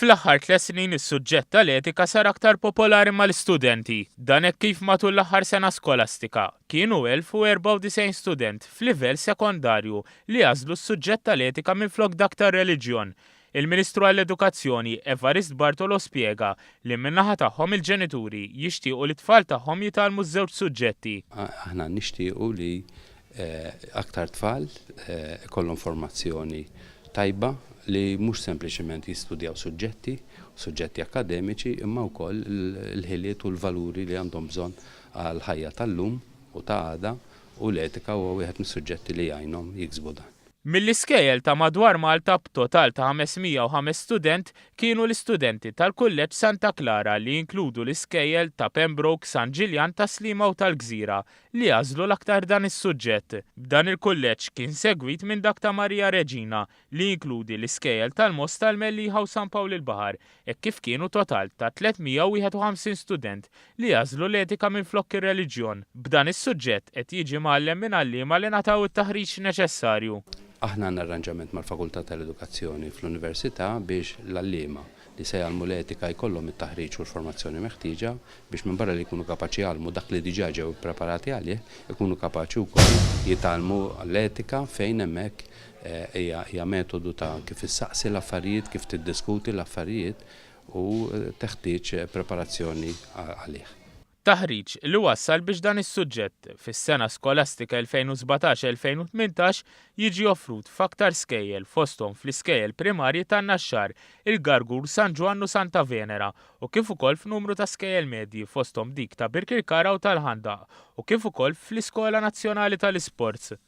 Fl-aħħar tliet snin is-suġġett tal-etika sar aktar popolari mal-istudenti. Dan hekk kif matul l-aħħar sena skolastika, kienu 1,094 student f'livell sekondarju li għażlu s-suġġett tal-etika minflok dak tar-reliġjon. Il-Ministru għall-Edukazzjoni, Evarist Bartolo spjega li min-naħa tagħhom il-ġenituri jixtiequ li t-tfal tagħhom jitgħallmu ż-żewġ suġġetti. Aħna nixtiequ li aktar tfal ikollhom formazzjoni tajba li mhux sempliċement jistudjaw suġġetti, suġġetti akkademiċi, imma wkoll il-ħiliet u l-valuri li għandhom bżonn għall-ħajja tal-lum u ta' għada u l-etika huwa wieħed mis-suġġetti li jgħinhom jiksbu dan. Mill-iskejjel ta' madwar Malta b'total ta' 505 student kienu l-istudenti tal-Kulleġġ Santa Klara li jinkludu l-iskejjel ta' Pembroke, San Ġiljan, Tas-Sliema u tal-Gżira li għażlu l-aktar dan is-suġġett. B'dan il-kulleġġ kien segwit minn dak ta' Maria Reġina li jinkludi l-iskejjel tal-Mosta, l-Mellieħa u San Pawl il-Baħar hekk kif kienu total ta' 351 student li għażlu l-etika minflok ir-reliġjon. B'dan is-suġġett qed jiġi mgħallem minn għalliema li ngħataw it-taħriġ neċessarju. Aħna għandna arranġament mal-Fakultà tal-Edukazzjoni fl-Università biex l-għalliema li se jgħallmu l-etika jkollhom it-taħriġ u l-formazzjoni meħtieġa biex minbarra li jkunu kapaċi jgħallmu dak li diġà ġew ippreparati għalih, ikunu kapaċi wkoll jitgħallmu l-etika fejn hemmhekk hija hija metodu ta' kif issaqsi l-affarijiet, kif tiddiskuti l-affarijiet u teħtieġ preparazzjoni għalih. Taħriġ li wassal biex dan is-suġġett, fis-sena skolastika 2017-2018, jiġi offrut f'aktar skejjel fosthom fl-iskejjel primarji tan-Naxxar, il-Gargur, San Ġwann u Santa Venera u kif ukoll f'numru ta' skejjel medji fosthom dik ta' Birkirkara u tal-Ħandaq u kif ukoll fl-Iskola Nazzjonali tal-Isports.